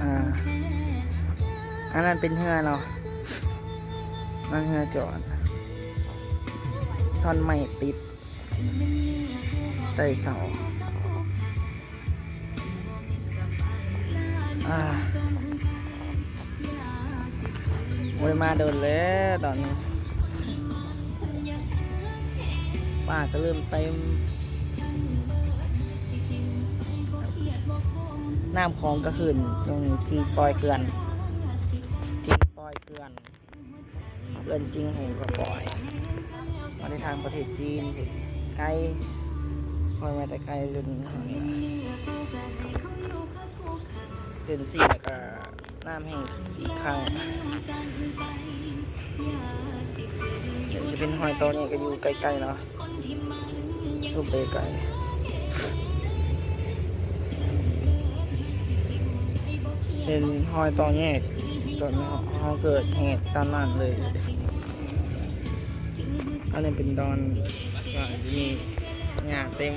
ອ່າ ອັນນັ້ນເປັນເຮືອເນາະ ນັ້ນເຮືອຈອດ ທ່ອນໄມ້ຕິດ ໃຈເສົາ. ອ່າ ໂອ້ຍ ມາດົນແລ້ວຕອນນີ້ ປາກະເລີ່ມເຕັມ ນ້ຳຂອງກະຂຶ້ນ ຊ່ວງນີ້ທີ່ປ່ອຍເຂື່ອນ ທີ່ປ່ອຍເຂື່ອນ. ເຂື່ອນຈິງຫົງກະປ່ອຍ ມາແຕ່ທາງປະເທດຈີນ ໄກ ຄ່ອຍມາແຕ່ໄກ ລຸ້ນເຮົານີ້ລະ ເປັນຊີ້ ແລ້ວກະນ້ຳແຫ້ງອີກຄັ້ງ. ຈະເປັນຮອຍຕໍ່ນີ້ກະຢູ່ໃກ້ໆເນາະ. ສຸບເບໄກ ເປັນຮອຍຕໍ່ແຍກ ຕອນເຮົາເກີດເຫດຕອນນັ້ນເລີຍ. ອັນນີ້ເປັນດອນ ສາຍນີ້ຫຍ້າເຕັມ.